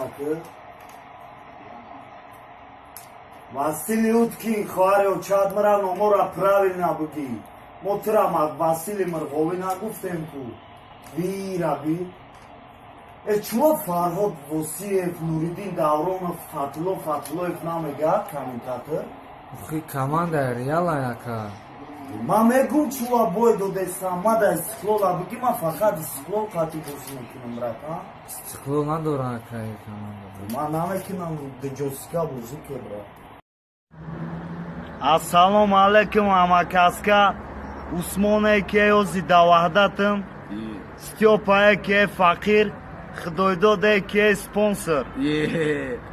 Ака. Василий Уткин, хоҳари очад мара, номора правильно бугӣ. Мо тура Василий Мирғовӣ нагуфтем ку. Вира би. Э, чумо Фарҳод Восиев, Нуриддин Давронов, Фатулло Фатуллоев намегӯяд комментатор? Охи, команда Реала, ака. Ман мегум, чува бой додестам, ма да Истиқлола бугӣ, ман фақат Истиқлол қати бозӣ мекунам, братан. Истиқлол надора, ака, команда. Ман намекунам, ҷосика бозӣ ке, брат. Ассалому алайкум, ҳамакаска. Усмоне ки ози да Ваҳдатам, Стёпае ки фақир, Худойдоде ки спонсор.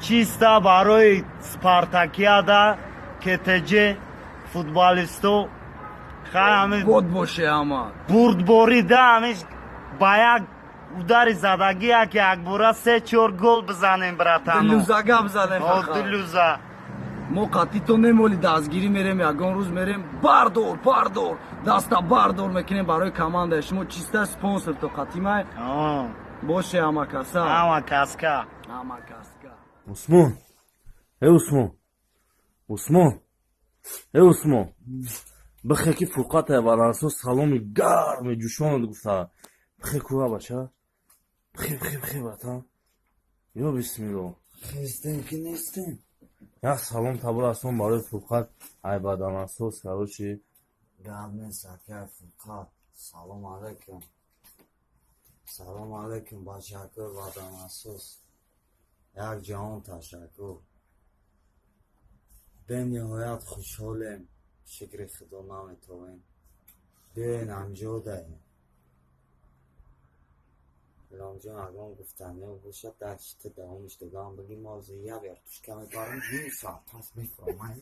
Чиста барои спартакиада КТЖ футболисту хай ҳами. Бод боше ҳама. Бурдборида ҳамиш ба як удари задагӣ, як якбора се чор гол бизанем, братану. Дилюза гап занем. О, дилюза. Мо қатъито немоли дастгирӣ мерем, ягон рӯз мерем, бардор, бардор, даста бардор мекунем барои командаи шумо. Чиста спонсор то қатимай боше, ҳама каса. Ҳама каска. Ҳама каска. Усмон, э, Усмон, Усмон, э, Усмон, бихе ки Фурқатае Валансо саломи гарми ҷӯшонат гуфта. Бихе кура, бача, бихе, бихе, бихе, братан, ё бисмилло. Хестем ки нестем. Як салом таборасон барои Фурқат ай баданасоз, короче. Гап нест, акай Фурқат, салом алейкум, салом алейкум, бачакои баданасоз, як ҷаҳон ташаккур. Бениҳоят хушҳолем, шукри Худо, наметовем. Биёен, ҳамҷодаем. Иломҷон, агон гуфтаниё бошад, дар шита давомиш додам, бигӣ. Мо як вертушка мебарам, ним соат пас мефуромай.